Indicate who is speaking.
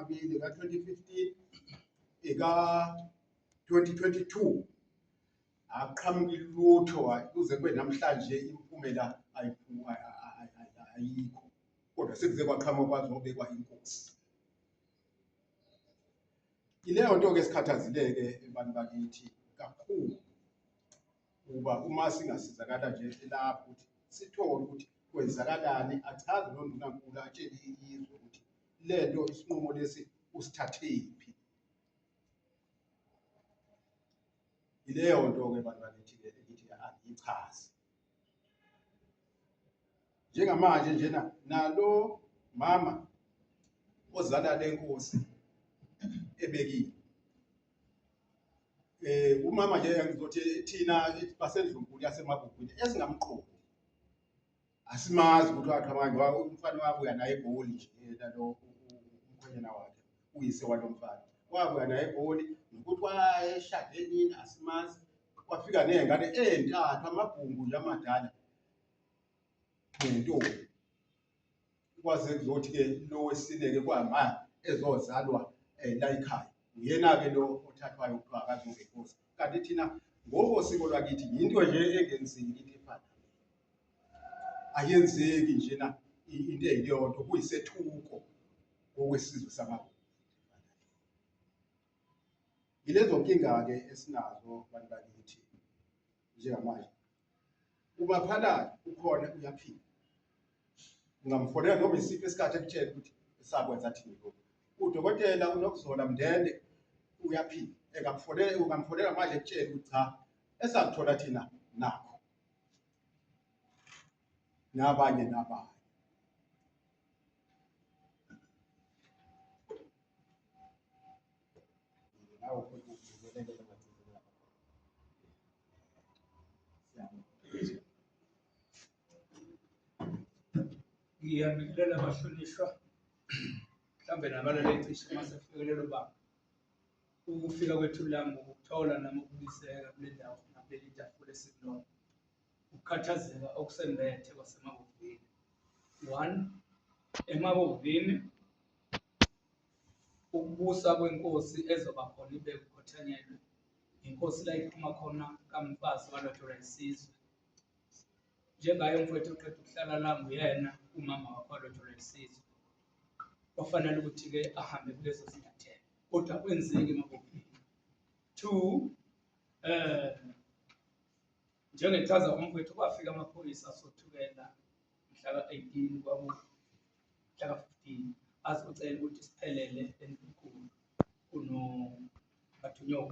Speaker 1: amabili, eka-2015, eka-2022 akuqhamuki lutho kuze kube namhlanje imiphumela ayikho kodwa sekuze kwaqhamuka kwazobekwa inkosi. Ileyo nto-ke esikhathazile-ke abantu bakithi kakhulu ukuba uma singasizakala nje lapho ukuthi sithole ukuthi kwenzakalani, achaze nondunankulu atshele izwe ukuthi le nto isinqumo lesi usithathephi. Yileyo nto-ke bantu bakithi-ke engithi angiyichaze. Njengamanje njena nalo mama ozala le nkosi ebekile umama nje ngizothi thina basendlunkulu yasemabhubhini esingamqondi asimazi ukuthi waqhamuka nje umfana wabuya naye eGoli nje yena lo umkhwenyana wakhe uyise walo mfana wabuya naye eGoli nokuthi wayeshade nini asimazi kwafika ney'ngane ey'ntathu amabhungu nje amadala nentombi kwaze kuzothi-ke lo wesine-ke kwama ezozalwa la ekhaya uyena-ke lo othathwayo kuthiwa akazobe inkosi kanti thina ngokosiko lwakithi yinto nje engenzeki into efana ayenzeki njena into eyileyonto kuyisethuko ngokwesizwe samaBhunu. Yilezo nkinga-ke esinazo bantu bakithi njengamanje. Umaphalali ukhona uyaphila, ungamfonela noma isiphi isikhathi ekutshela ukuthi esakwenza thina lokhu. Udokotela uNokuzola Mndende uyaphila, engakufonela ungamfonela manje ekutshela ukuthi cha esakuthola thina nakho nabanye nabanye. Nawe futhi ugcizelele ongagcizelela
Speaker 2: Ngiyabingelela abahlonishwa mhlawumbe nabalaleli cishe uma sekufike lelo banga. Ukufika kwethu la ngokuthola noma ukubiseka kule ndawo nakuleli tafula esikulona. Ukukhathazeka okusembethe kwaseMabovini. One, eMabovini ukubusa kwenkosi ezoba khona ibe kukhothanyelwe inkosi la iphuma khona kamfazi walotsholwa isizwe. Njengaye umfowethu oqeda ukuhlala la nguyena umama wakhe walotsholwa isizwe. Kwafanele ukuthi-ke ahambe kulezo zinyathelo kodwa akwenzeki eMabovini. Two, njengechaza umfowethu kwafika amaphoyisa asothukela mhla ka-18 kwaku mhla ka-15 azocela ukuthi siphelele endlunkulu kuno bathunywa.